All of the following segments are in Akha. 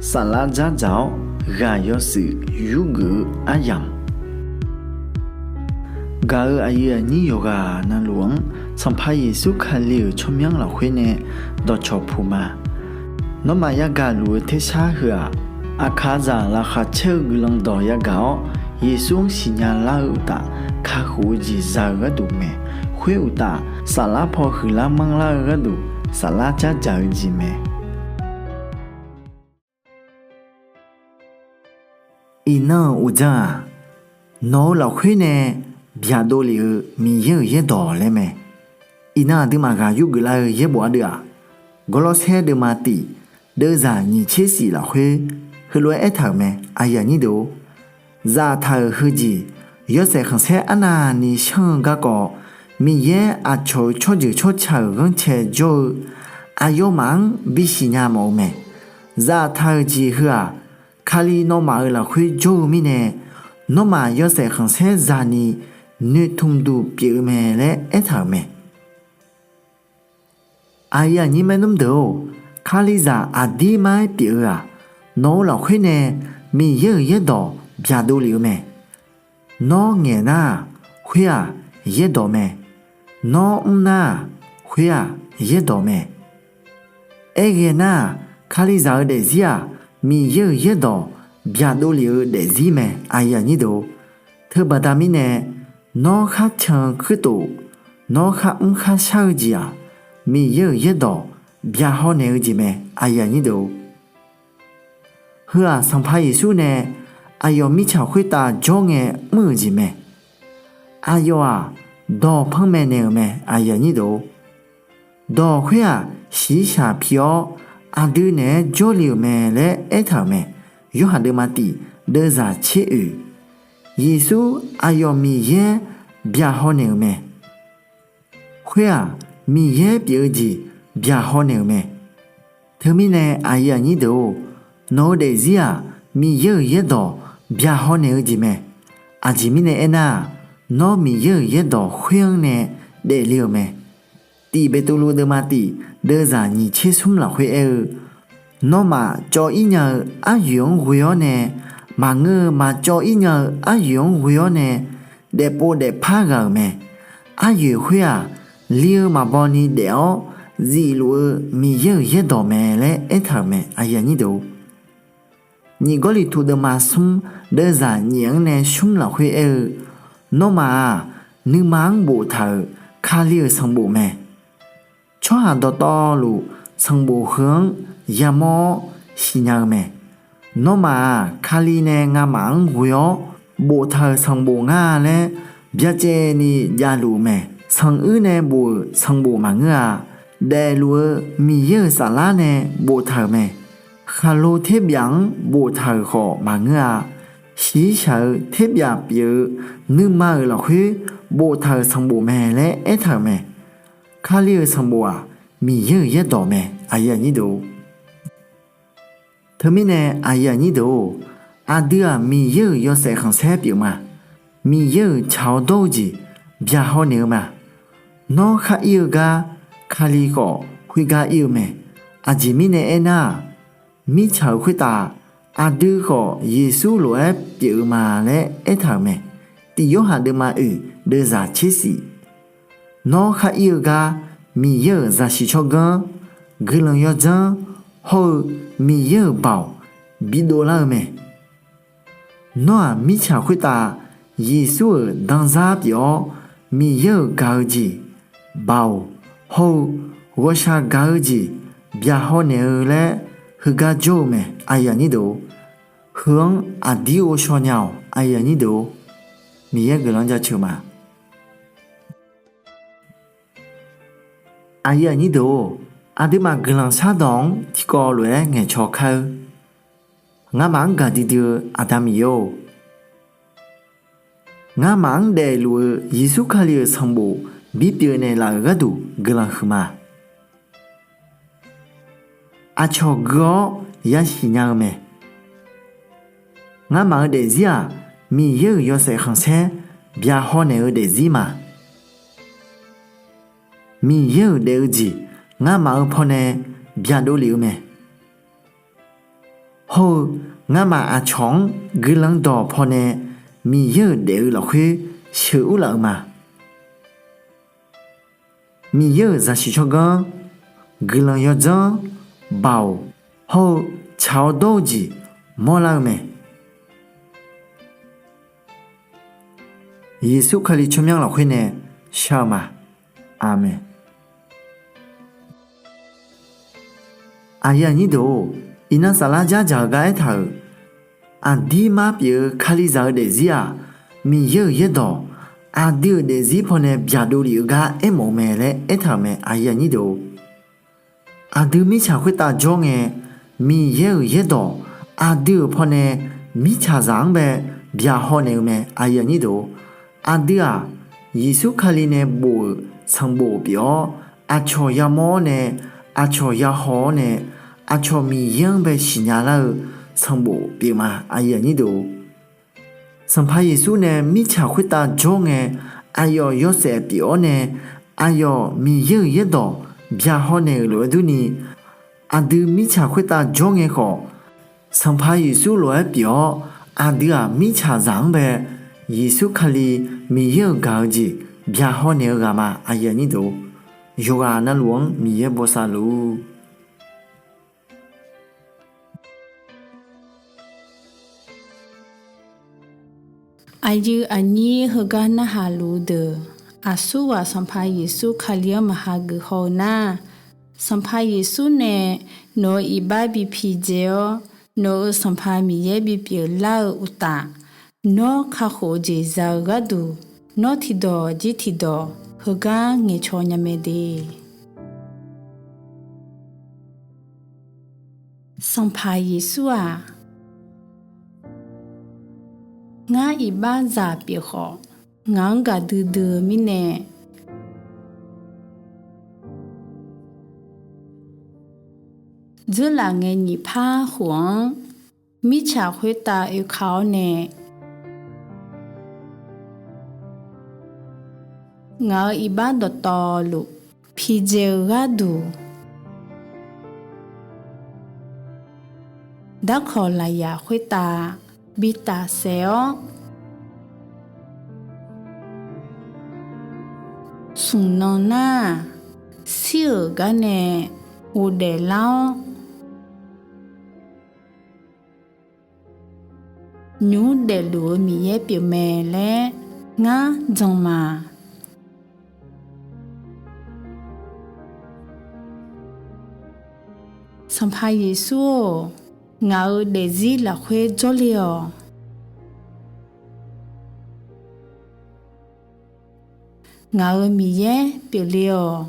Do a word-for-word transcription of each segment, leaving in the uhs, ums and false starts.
Saflar dzardzaq-awr ghaq yawshuif yurgeuf-eu aryamq, gaq-euq aqyuif aqnyir yawqghaq navluf-anr Sanqpaq Yeqsur Kali-euq tsawrmyanr lafkhoer nae dawqcawq puq ma. Nawmaf yagaq luf-eu tersar heu-aq, aqkaqzaq laqkhaq caer-eu guiqlanq dawq yagaq-awr, Yeqsur-anr siqnya lar-eu uqtaf, kakhof-eu jeq za-eu gharduq mae. Khoer uqtaf, saflar paw huiqlar manrlar-eu gharduq, saflar dzardzaq-eu jeq mae. Iqnan-euq uqdzan-aq, nawq-eu lafkhoer nae byaqdov lef-eu Miqyaer-euq yaerdawq laer mae. Iqnan aqduimaf ghaq yurgeuf lar-eu yaerbof ardeuv-aq, Gawrlawrsaer deuvma tif, deuvzaq nyiq tser shif lafkhoer heulof-aer aertaq-euq mae, Zaftaq-euq heujeq, yawshaef khanqsaer arnavni shanr-eu garkawv, Miqyaer aqcawq-euq tsawrjeuq tsawrca-euq ghanrcae jawr-eu aqyawfmaf-anr bisiqnya mawf-eu mae. Zaftaq-euq jeq heu-aq, Kali nawmaf-euq lafkhoer jawr-eu mirnae, nawmaf yawshaef khanqsaer za'ni noeqtmq duq pyeuf-eu mae laer aertaq-euq mae. Aqyuif aqnyir maernmr deuq-or, Kalizaq aqdirmar-aer pyeuf-eu-aq, nawq-eu lafkhoer nae Miqyaer-euq yaerdawq byaqdov lef-eu mae. Nawr ngaeqnar-aq, khoer-aq yaerdawq mae. Nawr mrnar-aq, khoer-aq yaerdawq mae. Aerghae nar-aq, Kalizaq-eu daefzir-aq, Miqyaer-euq yaerdawq byaqdov lef-eu daefzir mae. Teubaqda mirnae, nawr kharcan-eu kuirtof, nawr kharmr kharshar-eu jeq-aq, Miqyaer-euq yaerdawq byaqhaw naeq-eu jeq mae. Heu-aq, Sanqpaq Yeqsur nae aqyawf mirtsaq khoertav jawr ngae mr-euq jeq mae. Aqyawf-aq, dawq panmaeq naeq-euq mae. Dawq khoer-aq, shiqshaq pi-awr aqdui naeq-aer jawrle-euq mae laer aertaq-euq mae. Yorhaq deuvma tif, deuvzaq tser oeq. Yeqsur aqyawf Miqyaer byaqhaw naeq-euq mae. Khoer-aq, Miqyaer pyeuf-eu jeq byaqhaw naeq-euq mae. Teumirnae, nawq-eu daefzir-aq, Miqyaer-euq yaerdawq byaqhaw naeq-eu jeq mae. Aqjeq mirnae aernar-aq, nawr Miqyaer-euq yaerdawq khoer-anr nae daefle-euq mae. Tiq Beqtuvluv deuvma tif, deuvzaq nyiq tser smr lafkhoer aer-eu, nawmaf cawv-ir nya-eu aryoeq-anr ghoe-awr nae, maqngeur-eu maqcawv-ir nya-eu aryoeq-anr ghoe-awr nae, daefpov daefpar ghaq-euq mae. Aryoeq khoer-aq, li-eu maqbawni daef-awr zifluf-eu Miqyaer-euq yaerdawq mae laer aertaq-euq mae. Nyiq Gawrliqtu deuvma smr, deuvzaq nyiq-anr nae smr lafkhoer aer-eu, nawmaf-aq, nuima-anr boftaq-euq Kali-euq sanqbof mae. Tsawrhaq dawqtawvluf sanqbof heu-anr yamawr-awr siqnya-eu mae. Nawmaf-aq, Kali nae ngamaf-anr ghoe-awr boftaq-euq sanqbof ngar-a laer byacaevni javluf-eu mae. Sanquir nae bof-euq sanqbof maqngeur-a. Daefluf-eu Miqyaer-euq saflar nae boftaq-euq mae. Khaqlo terbyaf-anr boftaq-euq khawf maqngeur-a. Shiqshaq-eu terbyaf pyeuf-eu nuima-euq lafkhoer boftaq-euq sanqbof mae laer aertaq-euq mae. Kali-euq sanqbof-aq, Miqyaer-euq yaerdawq mae. Teumirnae, aqdui-aq Miqyaer-euq yawshaef khanqsaer pyeufma. Miqyaer-euq tsaq-awr dawr-eu jeq byaqhaw naeq-eu ma. Nawr khar ir-eu gar Kali khawf khoergar ir-eu mae. Aqjeq mirnae aernar-aq, mirtsaq-euq khoertav aqdui khawf Yeqsur lof-aer pyeuf-eu ma laer aertaq-euq mae. Tiq Yorhaq deuvma oeq, deuvzaq tser shif. Nawr khar ir-eu gar Miqyaer-euq zaqsiq tsawrganr, guiqlanq yawdzanr hawr-eu Miqyaer-euq baoq bidov lar-eu mae. Nawr-aq mirtsaq khoertav Yeqsur-euq danzar pyeuf-awr, Miqyaer-euq gaq-eu jeq, baoq hawr-eu ghawqshaq gaq-eu jeq byaqhaw naeq-eu laer heugar jawr-eu mae. Heu-anr aqdir ghovshaw nya-awq. Miqyaer guiqlanq jaceuq ma. Aqduimaf guiqlanq shardawq-anr tiqkawv lof-aer ngaeqcaw kar-eur. Ngamaf-anr gaqdui dui-eu Aqda Miqyaer-or, ngamaf-anr daefluf-eu Yeqsur Kali-euq sanqbof bipyeuf naeqlaf-euq gharduq guiqlanq huiqma. Aqcawq gui-awr yasiq nya-eu mae. Ngamaf-eu daefzir-aq, Miqyaer-euq yawshaef khanqsaer byaqhaw naeq-eu daefzir ma. Miqyaer-euq daef-eu jeq ngamaf-eu pawnae byaqdov lef-eu mae. hawr-eu ngamaf aqcawq-anr guiqlanq dawq pawnae Miqyaer-euq daef-eu lafkhoer sheuqur laf-eu ma. Miqyaer-euq zaqsiq tsawrganr, guiqlanq yawdzanr, baoq hawr-eu tsaq-awr dawr-eu jeq mawrlar-eu mae. Yeqsur Kali tsawrmyanr lafkhoer nae shar-eu ma. Aqmeq. Aqyuif aqnyir deuq-or, iqnan saflar jardzaq-eu gar aertaq-euq, aqdirmar pyeuf-eu Kalizaq-eu daefzir-aq, Miqyaer-euq yaerdawq, aqdui-euq daefzir pawnae byaqdov lef-eu gar aermawf-eu mae laer aertaq-euq mae. Aqdui mirtsaq khoertav jawr ngae, Miqyaer-euq yaerdawq aqdui-euq pawnae mirtsaqzaq-anr bae byaqhaw naeq-eu mae. Aqdui-aq, Yeqsur Kali nae bof-euq sanqbof pyeuf-awr, aqcawq yamawr-awr nae, aqcawq yahaw-awr nae, aqcawq Miqyaer-anr bae siqnya lar-eu sanqbof pyeuf ma. Sanqpaq Yeqsur nae mirtsaq khoertav jawr ngae, aqyawf yawshaef pyeuf-awr nae, aqyawf Miqyaer-euq yaerdawq byaqhaw naeq-euq lof-aer durni, aqdui mirtsaq khoertav jawr ngae khawf, Sanqpaq Yeqsur lof-aer pyeuf-awr, aqdui-aq mirtsaqzaq-anr bae Yeqsur Kali Miqyaer-euq gaq-eu jeq byaqhaw naeq-eu ghaq ma. Yawqghaq navluf-anr Miqyaer bosav luf-ur. Aqyuif aqnyir heugar narhaq luf-eu deuq, aqsurghaq Sanqpaq Yeqsur Kali-anr maqha geuf haw-eu nar, Sanqpaq Yeqsur nae nawq-euq iqbax bi pidzae-awr, nawq-euq Sanqpaq Miqyaer bipyeuf lar-eu uqtaf, nawr kakhof-eu jeq za-eu gharduq, nawr tiqdawq jir tiqdawq heugar ngaeqcaw nya mae de. Sanqpaq Yeqsur-aq, ngar iqbaxzaq pyeuf khawf, ngaq-anr gaqdui dui-eu mirnae, dzeurlaf ngae nyiq par khof-anr mirtsaq khoertav oeka-awr nae, ngaq-euq iqbax dawqtawvluf pidzae-eu gharduq, darkawq lafyaq khoertav bi tafsaef-awr, smq nan nar-aq, shir-euq gar nae ghofdaef lar-awr, nymq mr daefluf-eu Miqyaer pyeufmae laer ngar jan ma. Sanqpaq Yeqsur-or, ngaq-euq daefzir lafkhoer jawrle-awq. Ngaq-euq Miqyaer pyeufle-awq.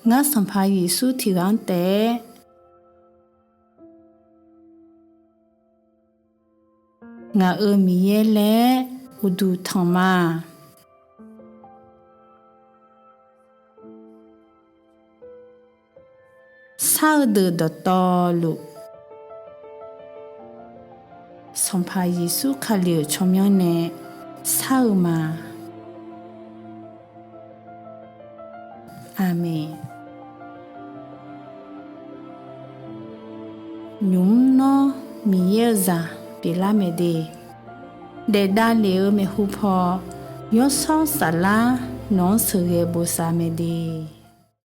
Ngar Sanqpaq Yeqsur tiqghaq-anr taef-aer ngaq-euq Miqyaer laer uqduq tanq ma. Shar-eu deuq dawqtawvluf, Sanqpaq Yeqsur Kali-euq tsawrmyanr nae shar-eu ma. Aqmeq. Nymq mr nawr Miqyaer-eu zaq pyeuflar mae de. Daef davlef-eu maeqhu paw, Yawshawr Saflar nawq-anr sheuqghae bosav mae de.